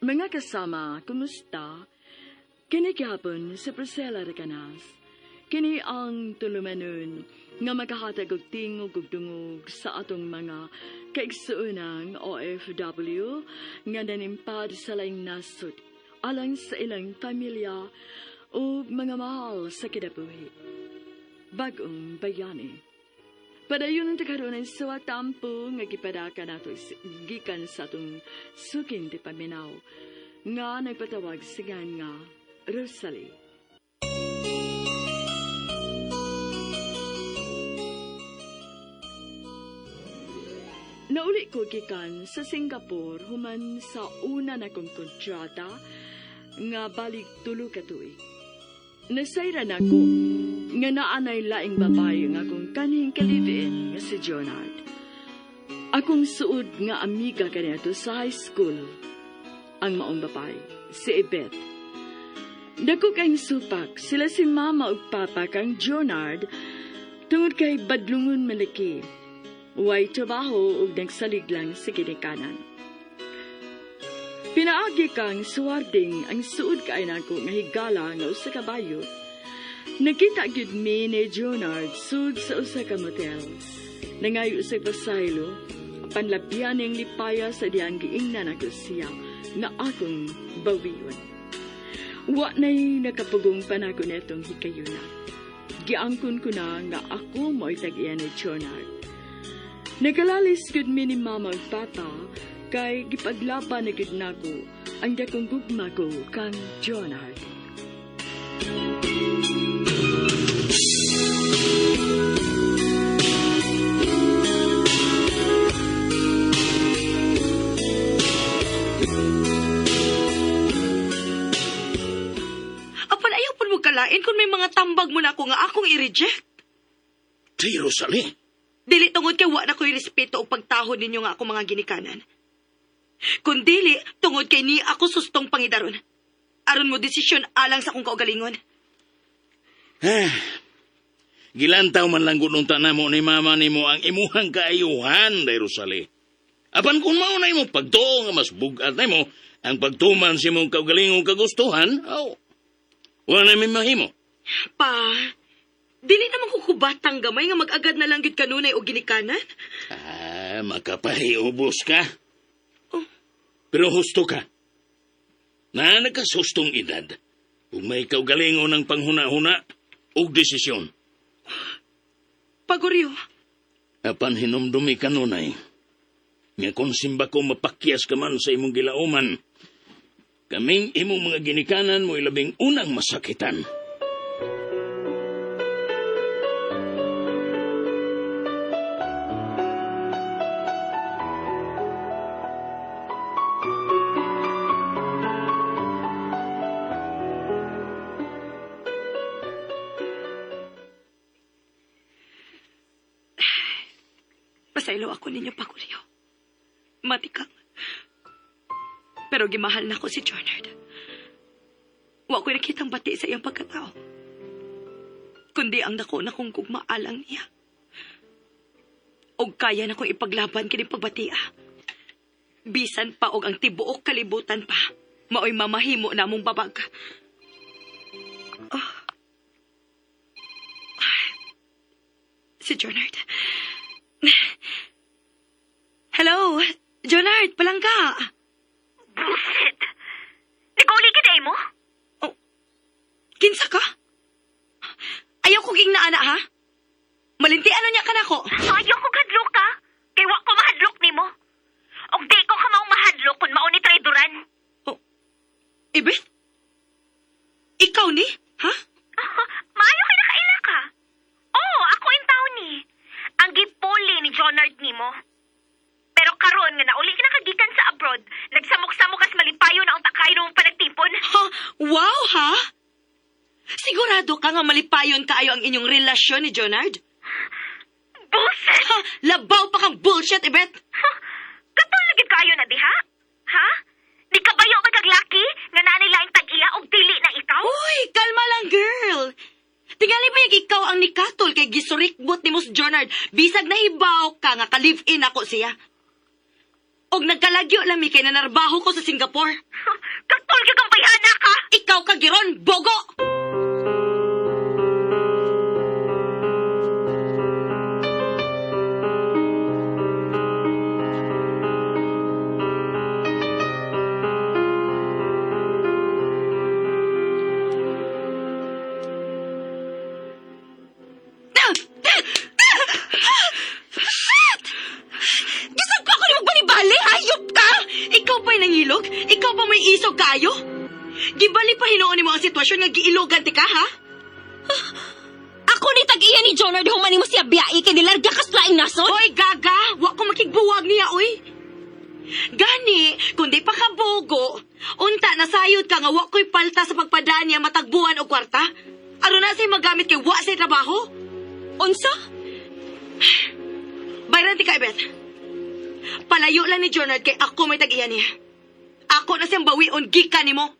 Mga kasama, kumusta? Kini gihapon sa Priscilla Recanas. Kini ang tulumanon nga makahatag og tingog ug dungog sa atong mga kaigsuonang OFW nga nanimpad sa laing nasod alang sa ilang pamilya ug mga mahal sa kinabuhi. Bagong bayani. Padayon ang takaroon ng suwatampo nga gipadaka nato gikan sa atong suking di paminaw nga nagpatawag sa nga Rosalie. Nauli ko gikan sa Singapore human sa una na kong kontrata nga balik 3 ka tuig. Nasayra na ko nga naanay laing babae nga akong kanhing kalivin nga si Jonard. Akong suod nga amiga kaniadto sa high school. Ang maong babae, si Ibeth. Dako kayong supak, sila si mama ug papa kang Jonard tungod kay badlungon malaki. Way trabaho ug nagsalig lang sa ginikanan. Pinaagi kang suwarding ang suod kay nako nga higala nga usa ka bayo. Nakita gyud mi ni Jonard sud sa usa ka motel. Nangayo sa pasaylo, apan labihan niyang lipaya sa diyang giingnan ako siya nga akong bawiyon. Wa na'y nakapugong pa nako netong hikayuna. Giangkon ko na nga ako mo'y tag-iya ni Jonard. Nagalalis gud mi ni mama ug papa kay gipaglaban na gud nako ang dakong gugma ko kang Jonard. Apan ayaw pud mo kalain kung may mga tambag mo na ako nga akong i-reject. Tay, Rosalie. Dili tungod kay wa na ko'y respeto o pagtahod ninyo nga ako mga ginikanan. Kun dili, tungod kay ni ako sustong pangidaron. Aron mo desisyon alang sa akong kaugalingon. Gilantaw man lang gununta na mo ni mama nimo ang imuhang kaayuhan, Day Rosalie. Apan kung mao na imo pagtuo nga mas bugat na imo, ang pagtuman sa imong kaugalingong kagustuhan, aw, wala na may mahimo. Pa, dili naman ko kubatang gamay nga mag-agad na lang gyud kanunay o ginikanan. Ah, makapahiubos ka. Oh. Pero husto ka. Na nagkasustong edad, ug may kaugalingon ng panghuna-huna ug desisyon. Paguryo. Apan hinumdumi ka nunay, nga kung simba ko mapakyas ka man sa imong gilauman, kaming imong mga ginikanan mo'y labing unang masakitan. Pasaylo ako ninyo, Paguryo. Matikang. Pero gimahal na ko si Jonard. Wa ko'y nakitang bati sa iyang pagkatao. Kundi ang dako na kong gugmaalang niya. Og kaya na kong ipaglaban kini pagbatia. Bisan pa og ang tibuok kalibutan pa, maoy mamahimo na mong babag. Oh. Si Jonard. Hello, Jonard, palangga. Bullshit! Nagauli ka na mo? Oh, kinsa ka? Ayaw ko ging naana, ha? Malinti ano niya ka na ko? Ayaw ko gadlok ka. Kay wa ko mahadlok nimo. Og di ko ka maong mahadlok kung mao ni traidoran. Oh, Ibeth? Ikaw ni? Ha? Maayo kay nakaila ka. Oh, ako in taon ni. Ang gipuli ni Jonard nimo. Pero karon nga nauli ka nakagikan sa abroad, nagsamok-samok as malipayo na ang takay nung panagtipon. Ha? Wow, ha? Sigurado ka nga malipayon kaayo ang inyong relasyon ni Jonard? Bullshit! Ha? Labaw pa kang bullshit, Ibeth! Ha? Katol lagi kayo na diha? Ha? Di ka bayo magaglaki nga naa nila ang tag-iya og dili na ikaw? Uy, kalma lang, girl. Tingali ba yung ikaw ang nikatol kay gisurikbot ni Mus Jonard bisag nahibaw ka nga ka-live-in ako siya. Og nagkalagyo lang mi kay nanarbaho ko sa Singapore. Katol ka kang bayhana ka! Ikaw ka giron, bogo! Shit! Gisag pa ako ni magbalibali! Hayop ka! Ikaw pa'y nangilog? Ikaw pa may isog kayo? Gibali pa hinuon nimo ang sitwasyon nga giilogan ti ka, ha? Ako ni tag-iya ni Jonard human mo siya biyai kay nilarga kas laing nasod. Hoy, gaga! Wa ko makigbuwag niya, oy! Gani, kundi pa kabogo, unta nasayod ka nga wa ko'y palta sa pagpadaan niya matagbuan og kwarta. Aron na sa'y magamit kay wa sa'y trabaho? Unsa? Bayran ti ka, Ibeth. Palayo lang ni Jonard kay ako may tag-iya niya. Ako na siyang bawion gikan nimo.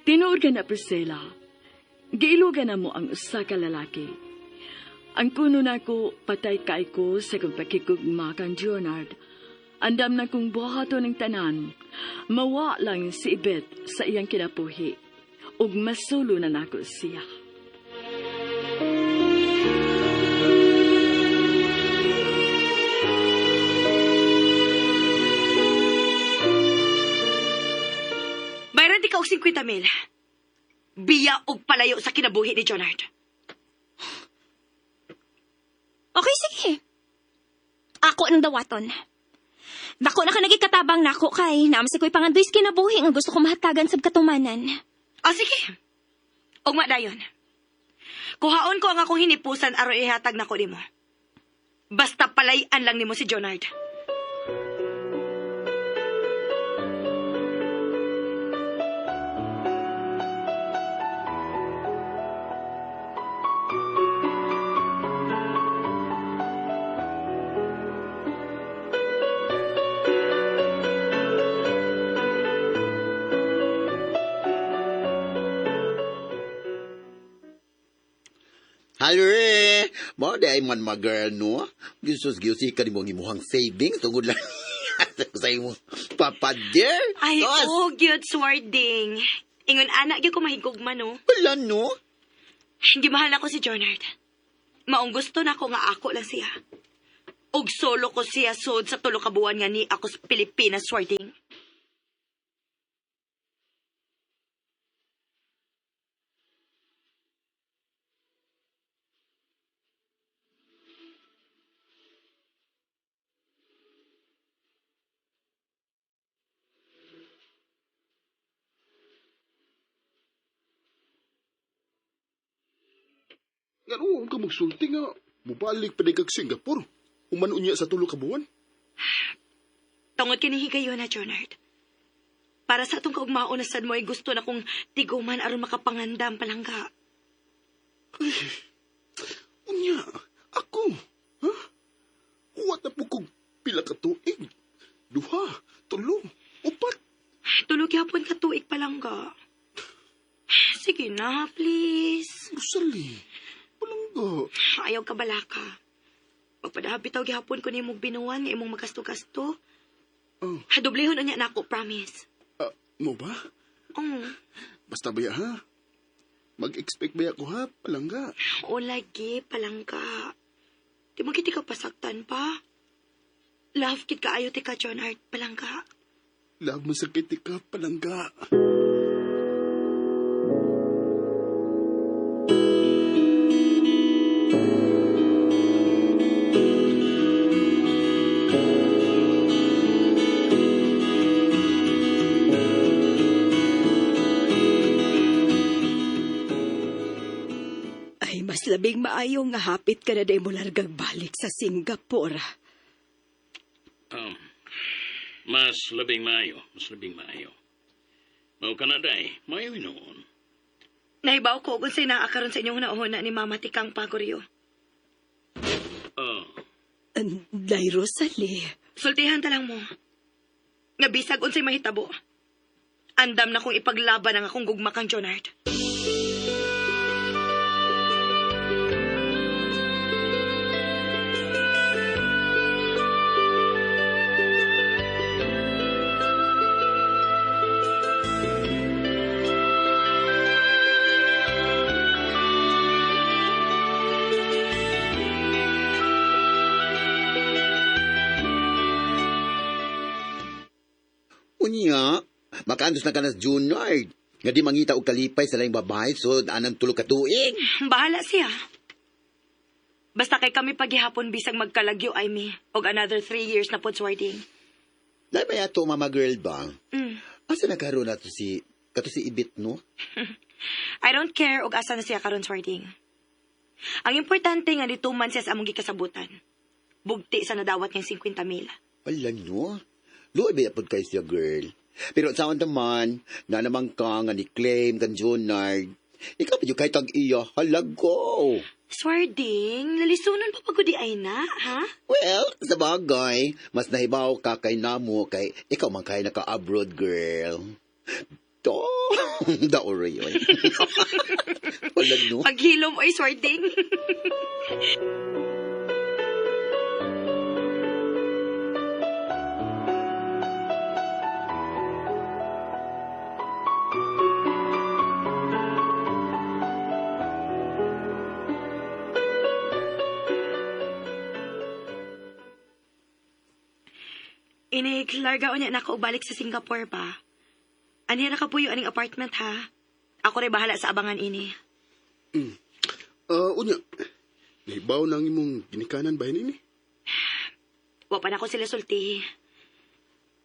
Tinuod ka na, Priscilla. Giilugan na mo ang usa ka lalaki. Ang kuno nako patay kay ko sa kong pakigugma kang Leonard. Andam na kong buhaton ng tanan. Mawa lang si Ibet sa iyang kinapuhi. Ug masulo na nako siya. Bayran ti ka og 50 mil. Biya og palayo sa kinabuhi ni Jonard. Okay, sige. Ako ang dawaton. Dako na ka nagikatabang nako kay naam sa ko'y pangandoy sa kinabuhi nga gusto ko mahatagan sa katumanan. O sige. Ugma dayon. Kuhaon ko ang akong hinipusan aron ihatag nako nimo. Basta palayan lang nimo si Jonard. Halre! Mo di ay man mga girl, no? Gisus, giusi ka ni mo ang imuhang savings tungod lang sa imong papa dear. Ay, Tos, oh, gyud swording. Ingon ana gyud ko mahigugma no. Wala, no? Hindi mahal ako si Jonard. Maong gusto na ako nga ako lang siya. Og solo ko siya sud sa tulo ka buwan nga ni ako sa Pilipinas swording. Ngano ka magsulti nga, mubalik pa kag Singapore. Umano niya sa tulo ka buwan. Tungod kini higayon na, Jonard. Para sa atong kaugmaon na sad mo ay gusto na kong tiguman aron makapangandam palangga. Unya, ako, ha? Huwat na po kog pila ka tuig. Duha, tulo, upat. Tulog yapon ka tuig palangga. Sige na, please. Rosalie, palangga. Ayaw ka balaka. Pagpadahab bitaw gihapon ko nimong binuan nga imong magasto-gasto. Oh. Hadublehon unya nako, promise. Ah, mo ba? Oh, Basta ba ya, ha? Mag-expect ba ya ko ha, palangga? o lagi palangga. Di mo kiti ka pasaktan pa. Love kit kaayo ti ka, Jonard, palangga. Love masakit ka, palangga. Ay, mas labing maayo nga hapit ka na day mo largag balik sa Singapore. Mas labing maayo, mas labing maayo. Mao ka na day, maayo noon. Nahibaw ko kung unsay naa karon sa inyong hunahuna ni Mama Tikang Paguryo. Oh, Day, Rosalie. Sultihan ta lang mo. Nga bisag unsay mahitabo. Andam na kong ipaglaban ang akong gugma kang Jonard. Unya, makaandos na ka na sa Junard. Nga di mangita og kalipay sa laing babae, so anang tulo ka tuig. Bahala siya. Basta kay kami paghihapon bisag magkalagyo ay mi og another 3 years na pod swarding. Dahil ba yato, mama girl ba? Mm. Asa na karon nato si, kato si Ibit, no? I don't care og asa na siya karon swarding. Ang importante nga nituman siya sa among gikasabutan. Bugti sa nadawat niyang 50 mil. Wala, no? Luoy ba yapod kayo siya, girl? Pero sa naman, na naman ka nga ni-claim kan Junard. Ikaw pa yung kahit ang iya, halago. Swarding, lalisunon pa pagudi ay na, ha? Well, sa bagay, mas nahibaw ka kay namo kay ikaw man kay naka-abroad, girl. Do, daoro yun. Wala, no? Paghilom oy swarding. Inig, larga unya na ako balik sa Singapore ba? Ani ra ka puyo aning apartment ha? Ako rin bahala sa abangan ini. Ah, unya, nahibaw na ang imong ginikanan ba ini? Wa pa na ako sila sultihi.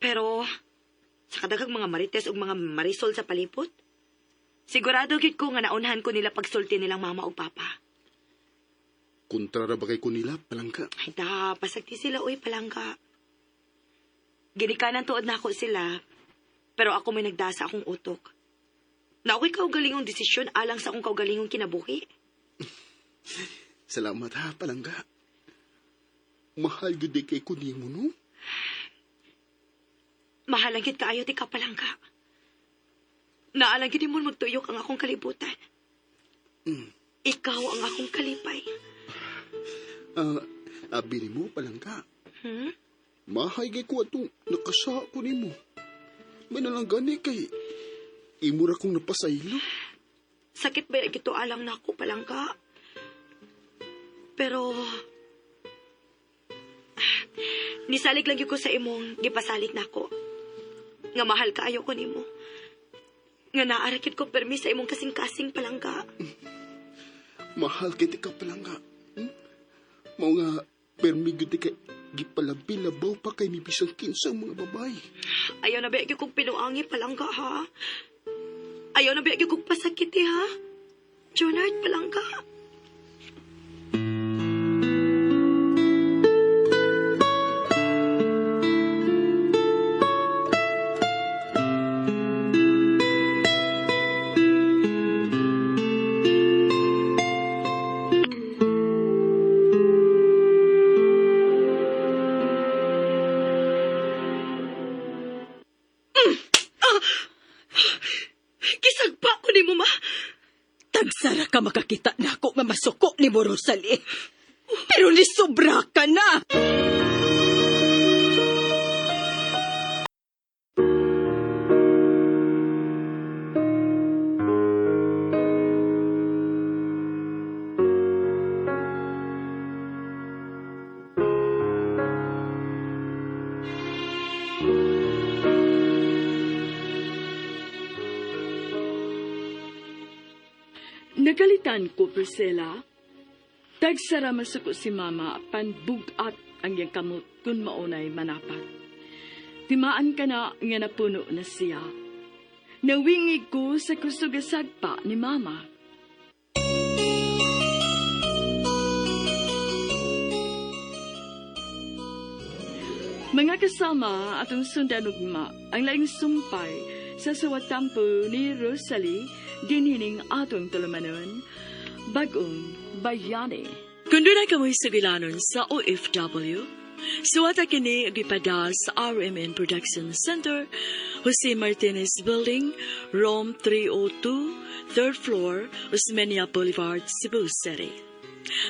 Pero, sa kadaghang mga marites ug mga marisol sa palipot, sigurado gyud ko nga naunhan ko nila pagsulti nilang mama ug papa. Kontra ra ba kay kunila, palangka? Ay da, pasagti sila uy palangka. Ginikanan tuod na ako sila, pero ako may nagdasa akong utok. Na ako'y kaugalingong desisyon alang sa akong kaugalingong kinabuhi. Salamat ha, palangga. Mahal gyud di kay ko nimo, no? Mahalang gid kaayo ti ka palangka. Naalang gid mo magtuyok ang akong kalibutan. Ikaw ang akong kalipay. Ah, abi nimo palangga. Hmm? Mahay kay ko atong nakasa ko nimo. May nalang gani kay imo ra kong napasaylo. Sakit ba gito alang nako palangka? Pero nisalig lang gyud ko sa imong gipasalig nako. Nga mahal kaayo ko nimo. Nga naarakit ko permi sa imong kasing-kasing palangka. Mahal kay ka palangga. Hmm? Mao nga permi gyud kay gipalabi-labaw pa kay ni bisan kinsang mga babae. Ayaw na ba gyud kong pinuangi palangka ha? Ayaw na ba gyud kong pasakiti ha? Jonard palangka. Gisagpa ko nimo ma. Tagsara ka makakita na ako nga masuko ni mo, Rosalie. Pero nisobra ka na! Nagalitan ko, Priscilla. Tagsara masuko si Mama apan bugat ang iyang kamot kung maunay manapat. Timaan ka na nga napuno na siya. Nawingig ko sa kusugasagpa ni Mama. Mga kasama atong sundan ugma ang laing sumpay sa suwatampo ni Rosalie dinhining atong tulumanon, Bagong Bayani. Kung doon kamoy sugilanon sa OFW, suwata kini ug ipada sa RMN Production Center, Jose Martinez Building, Room 302, third floor, Osmeña Boulevard, Cebu City.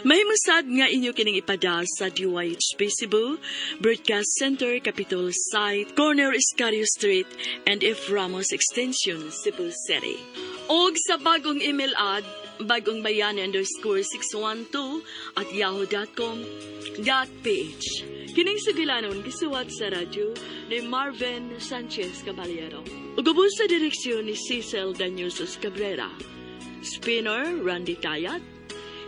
Mahimong sad nga inyo kining ipada sa DYHP Cebu, Broadcast Center, Capitol Site, Corner Escario Street, and F. Ramos Extension, Cebu City. Og sa bagong email ad, bagongbayani_612@yahoo.com.ph. Kining sugilanon gisuwat sa radyo ni Marvin Sanchez Caballero. Ug ubos sa direksyon ni Cecil Daniusos Cabrera. Spinner Randy Tayat.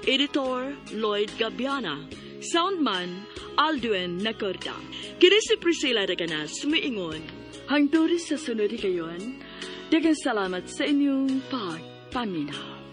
Editor Lloyd Gabiana. Soundman Aldwin Nacorda. Kini si Priscilla Reganas miingon. Hangtod sa sunod higayon, daghang salamat sa inyong pagpaminaw.